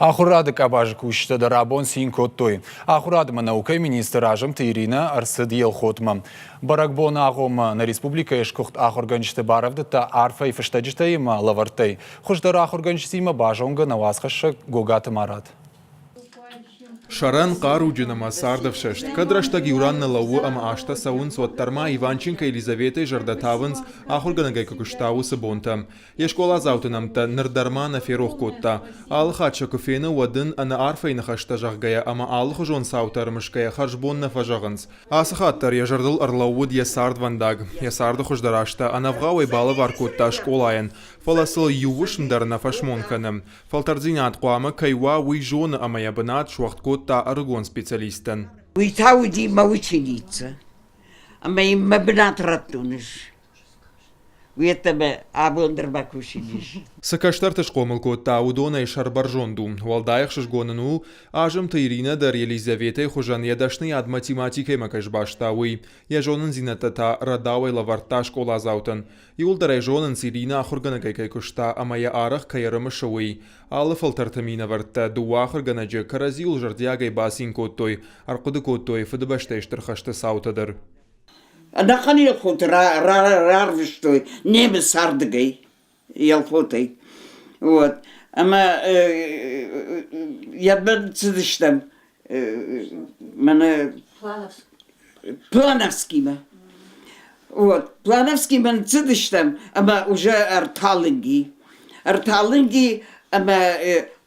Ахуырады къабазы кусджытӕ дӕр абон цин кодтой. Ахуырад ӕмӕ наукӕйы министр Азымты Иринӕ ӕрцыд Елхотмӕ. Бӕрӕгбоны агъоммӕ нӕ республикӕйы сгуыхт ахуыргӕнджыты барӕвдыдта арфӕйы фыстӕджытӕй ӕмӕ лӕвӕрттӕй. Хуыздӕр ахуыргӕнджытимӕ базонгӕ нӕ уацхӕссӕг Гогаты Марат. Сӕрӕн, хъаруджын ӕмӕ цардӕфсӕст. Кӕд рӕстӕг иу ран нӕ лӕууы ӕмӕ азтӕ цӕуынц, уӕддӕр ма Иванченко Елизаветӕйы зӕрдӕ тавынц, ахуыргӕнӕгӕй куы куыста, уыцы бонтӕ. Йе скъоладзауты нӕмттӕ ныр дӕр ма нӕ ферох кодта. Алы хатт сӕ куы фены, уӕд ын ӕнӕ арфӕйы ныхӕстӕ зӕгъгӕйӕ ӕмӕ алыхуызон цаутӕ ӕрымысгӕйӕ хӕрзбон нӕ фӕзӕгъынц. Ацы хатт дӕр йӕ зӕрдыл ӕрлӕууыд йӕ цардвӕндаг. Йӕ царды хуыздӕр азтӕ ӕнӕвгъауӕй балӕвар кодта скъолайӕн, фӕлӕ сыл иу уысм дӕр нӕ фӕсмон кӕны. Фӕлтӕрддзинад хъуамӕ кӕй уа, уый зоны ӕмӕ йӕ бынат суӕгъд кодта ӕрыгон специалисттӕн. Уый та уыди мӕ ученица, ӕмӕ йын мӕ бынат радтон ӕз. Уеддӕмӕ абон дӕр бакусин ис. Цы кӕстӕрты схъомыл кодта, уыдонӕй сӕрбӕрзонд у. Уӕлдай ӕхсызгон ын у, Азымты Иринӕ дӕр Елизаветӕйы хуызӕн йӕ дӕсныйад математикӕимӕ кӕй сбаста, уый. Йӕ зонындзинӕдтӕ та рӕдауӕй лӕвӕрдта скъоладзаутӕн. Иуылдӕр ӕй зонынц, Иринӕ ахуыргӕнӕгӕй кӕй куыста ӕмӕ йӕ арӕх кӕй ӕрымысы, уый. Алы фӕлтӕрты минӕвӕрттӕ, дыууӕ ахуыргӕнӕджы кӕрӕдзиуыл зӕрдиагӕй бацин кодтой, ӕрхъуыды кодтой Фыдыбӕстӕйы Стыр хӕсты цаутӕ дӕр. Ӕнӕхъӕн Елхоты рарвыстой немыц ардыгӕй, Елхотӕй. Вот. Ӕмӕ йӕ бын цыдыстӕм мӕнӕ Плановскимӕ. Вот. Плановскимӕ ныццыдыстӕм ӕмӕ уже ӕрталынг и. Ӕрталынг и ӕмӕ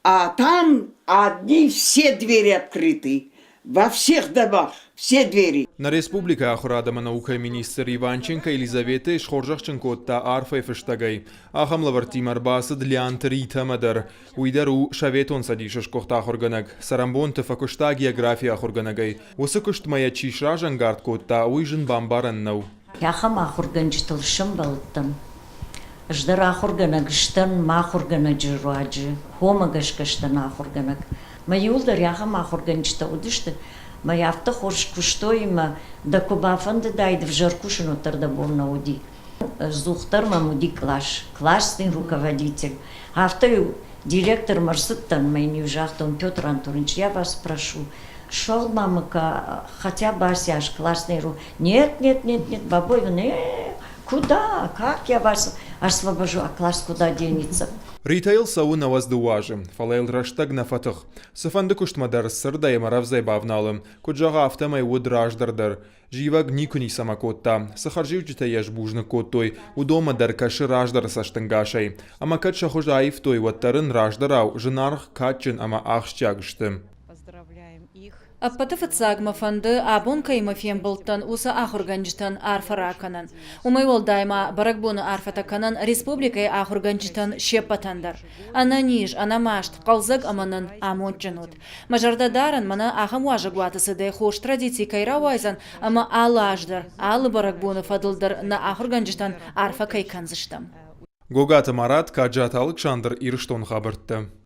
а там одни все двери открыты. Во всех домах, все двери. Нӕ республикӕйы ахуырад ӕмӕ наукӕйы министр Иванченко Елизаветӕйы схорзӕхджын кодта арфӕйы фыстӕгӕй. Ахӕм лӕвӕрттимӕ ӕрбацыд Лианты Ритӕмӕ дӕр. Уый дӕр у Советон Цӕдисы сгуыхт ахуыргӕнӕг. Цӕрӕнбонты фӕкуыста географийы ахуыргӕнӕгӕй. Уыцы куыстмӕ йӕ чи сразӕнгард кодта, уый зын бамбарӕн нӕу. Ахӕм ахуыргӕнджытыл сӕмбӕлдтӕн. Ӕз дӕр ахуыргӕнӕг сдӕн мӕ ахуыргӕнӕджы руаджы, хомӕ гӕсгӕ сдӕн ахуыргӕнӕг. Мӕ иуылдӕр ахӕм ахуыргӕнджытӕ уыдысты, мӕ афтӕ хорз куыстой ӕмӕ дӕ куы бафӕндыдаид ӕвзӕр кусын, уӕддӕр дӕ бон нӕ уыди. Ӕдзухдӕр мӕм уыди кълас, классный руководитель. Афтӕ-иу директормӕ рцыдтӕн ӕмӕ йын-иу загътон, Петр Антонович, я вас прошу, шел мамыка, хотя бы асяж классный ру. Нет, нет, нет, нет, Бабоева, не, куда, как я вас освобожу, а класс куда денется? Ритӕйыл цӕуы 92 азы, фӕлӕ йыл рӕстӕг нӕ фӕтых. Цыфӕнды куыстмӕ дӕр цырдӕй ӕмӕ рӕвдзӕй бавналы. Куыд зӕгъа, афтӕмӕй уыд раздӕр дӕр. Зивӕг никуы ницӕмӕ кодта. Цы хӕрзиуджытӕ йӕ сбузныг кодтой, уыдонмӕ дӕр кӕсы раздӕры цӕстӕнгасӕй. Ӕмӕ кӕд сӕ хуыз аивтой, уӕддӕр ын раздӕрау зынаргъ, кадджын ӕмӕ ахсджиаг сты. Ӕппӕты фыццаг мӕ фӕнды, абон кӕимӕ фембӕлдтӕн, уыцы ахуыргӕнджытӕн арфӕ ракӕнын. Уымӕй уӕлдай ма бӕрӕгбоны арфӕтӕ кӕнын республикӕйы ахуыргӕнджытӕн се ппӕтӕн дӕр. Ӕнӕниз, ӕнӕмаст, хъӕлдзӕг ӕмӕ нын амондджын ут. Мӕ зӕрдӕ дарын, мӕнӕ ахӕм уазӕгуаты цыдӕй хорз традици кӕй рауайдзӕн ӕмӕ алы аз дӕр, алы бӕрӕгбоны фӕдыл дӕр нӕ ахуыргӕнджытӕн арфӕ кӕй кӕндзыстӕм. Гогаты Марат, Каджаты Алыксандр, Ирыстоны хабӕрттӕ.